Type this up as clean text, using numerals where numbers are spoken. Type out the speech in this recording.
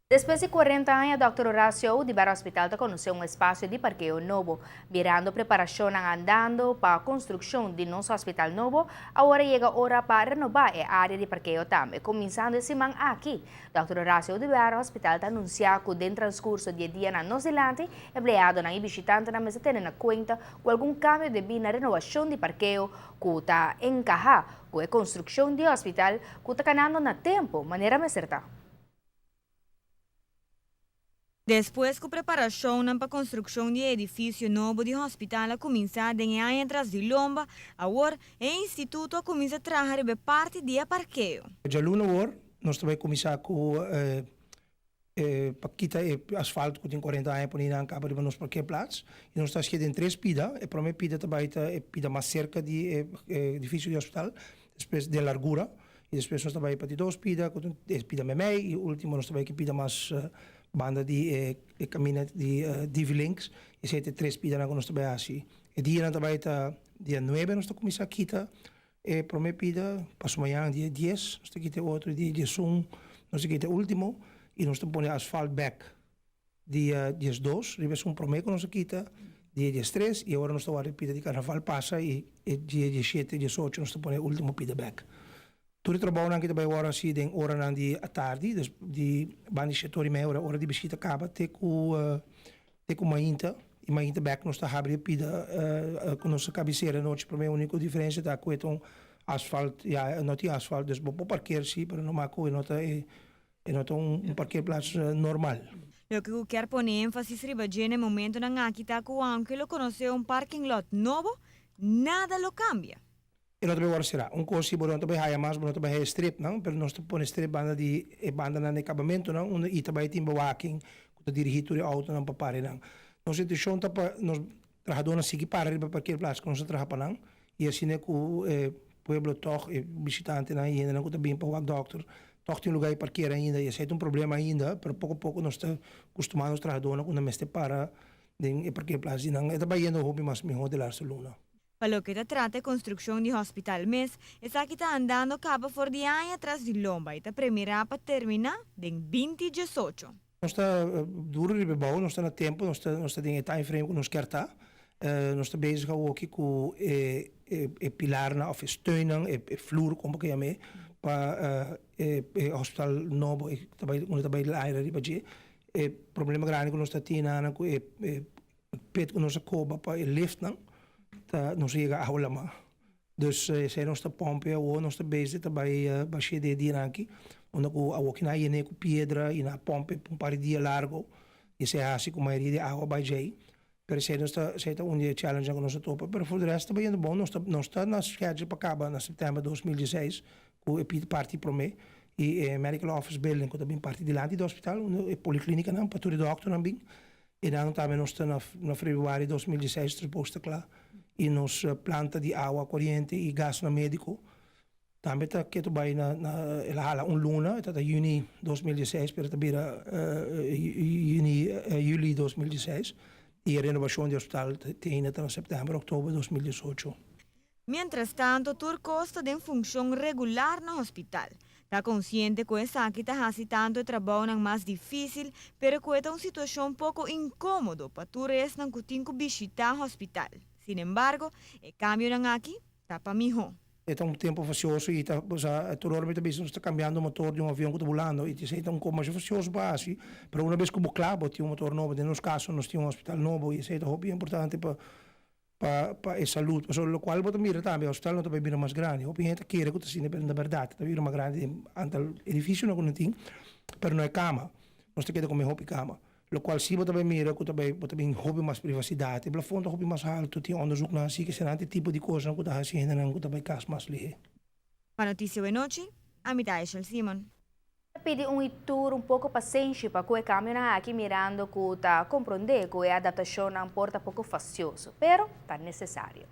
Despues di 40 aña, Dr. Horacio Oduber Hospital ta conoce un espacio di parkeo nobo. Mirando preparacion andando pa construccion di nos hospital nobo, awor a yega ora pa renoba e area di parkeo tambe. Cuminsando e siman aki, Dr. Horacio Oduber Hospital ta anuncia cu den transcurso di dia na nos dilanti, empleadonan y bishitantenan mester tene na cuenta cu algun cambio debi na renovacion di parkeo cu ta encaha cu e construccion di hospital cu ta canando na tempo, manera mester ta. Despues cu preparacionnan pa construccion di edificio nobo di hospital a cuminsa den aña tras di lomba, awor e instituto a cuminsa traha riba parti di parkeo. Dialuna awor, nos ta bay cuminsa cu pa kita e asfalto cu tin 40 aña poni na caba riba nos parkeerplaats. Y nos ta den tres pida. E prome pida tambe ta e pida mas cerca di edificio di hospital, despues di largura. Y despues nos tambe pa dos pida, cu e pida memey, y ultimo nos tambe cu pida mas banda di e caminda di Divi Links. Esey ta tres pida cu nos tambe haci. E dia tambe ta dia 9 nos ta cuminsa kita e prome pida, paso mañan dia 10, nos ta kita otro dia 11, nos ta kita ultimo, y nos ta pone asfalt back dia 12, riba un prome cu nos ta kita, dia 13, y awor nos ta warda pida di carnaval pasa y dia 17, 18 nos ta pone ultimo pida back. Tur trabou nan kita bay ora asina den ora nan di atardi, dus di banda di 7:30, ora di bishita caba, te cu mainta, y mainta back nos ta habri pida cu nos cabecera anochi. Prome unico diferencia ta cu un asfalt, ja, no tin asfalt, dus bo por parkeer si, pero no mas cu no ta e no ta un parkeerplaats normal. Loke mi kier pone enfasis riba dje na e momentonan aki ta cu aunke lo conoce un parking lot nobo, nada lo cambia. E no ta bay sera. Un cos si bo no ta bay haya mas, bo no ta bay haya strip, no? Pero nos ta pone strip banda di e banda na acabamento, no? Unda y ta bay tin bewaking, cu ta dirigi tur e auto nan pa pare nan. Nos intencion ta pa nos trahadornan sigui para riba parkeerplaats cu nos ta traha pa nan. Y asina cu pueblo toch, e bishitantenan y hendenan cu ta bin pa wak dokter, toch tin lugar di parkeer ainda. Y esey ta un problema ainda, pero poco poco nos ta acostumando nos trahadornan cu nan mester para den e parkeerplaats y nan e ta bayendo hopi mas miho di laatste luna. Pa loke ta trata construccion di hospital mes, esaki ta andando caba for di aña tras di lomba y ta premira pa termina den 2018. Nos ta duro riba bou, nos ta na tempo, nos ta den time frame cu nos kier ta. Nos ta bezig aki cu e pilarnan of e steunnan, e vloer, con cu yama, pa e hospital nobo, e tambe unda tambe aire riba dje. E problema grandi cu nos ta tin cu e pit cu nos a coba pa e liftnan, ta nos yega awa lama. Dus esey nos ta pomp awo, nos ta bezig ta bay basha e dia aki, unda cu awo cu nan yena cu piedra y nan pomp un par di dia largo, y esey haci cu mayoria di awa bay djey. Pero esey nos ta, esey ta un di e challenge cu nos ta topa, pero for de resto ta bayendo bon, nos ta na schedule pa caba na september 2016 cu e parti prome y e medical office building cu ta bin parti dilanti di hospital, unda e policlinica nan pa tur e dokternan bin. Y dan tambe nos ta na februari 2016 supuesto ta cla. Y nos planta di awa coriente y gas na medico. Tambe ta keto bay na el a hala un luna, ta juni 2016, pero ta bira juni, juli 2016. Y e renovacion di hospital tin na september, oktober 2018. Mientras tanto, tur cos ta den funcion regular na hospital. Ta consciente cu esaki ta haci tanto trabou mas dificil, pero cu ta un situacion poco incomodo pa tur esnan cu tin cu bishita hospital. Sin embargo, e cambio aki ta pa miho. Ta un tempo fastioso y ta, osea, tur ora ta ta cambiando motor di un avion cu ta volando y ta un poco mas fastioso pa asina, pero un biaha cu bo cla, tin un motor nobo, den nos caso nos tin un hospital nobo y esey ta hopi importante pa e salud. So, locual bo ta mira tambe, hospital no ta bira mas grandi. Hopi hende kier cu ta asina, pero na berdad, ta bira mas grandi antal edificio no cu no tin, pero no e cama. Nos ta keda cu hopi cama. Locual si bo tambe mira cu tambe bo tambe hopi mas privacidad, e plafond ta hopi mas halto, tin onderzoek na asina cu esey tipo di cos cu ta haci hendenan cu ta bay cas mas lihe. Pa Noticia Anochi, ami ta Aishel Simon. Pidi un tour un poco pasenshi pa cu e cambio aki, mirando cu ta comprende cu e adaptacion por ta poco fastioso, pero ta necesario.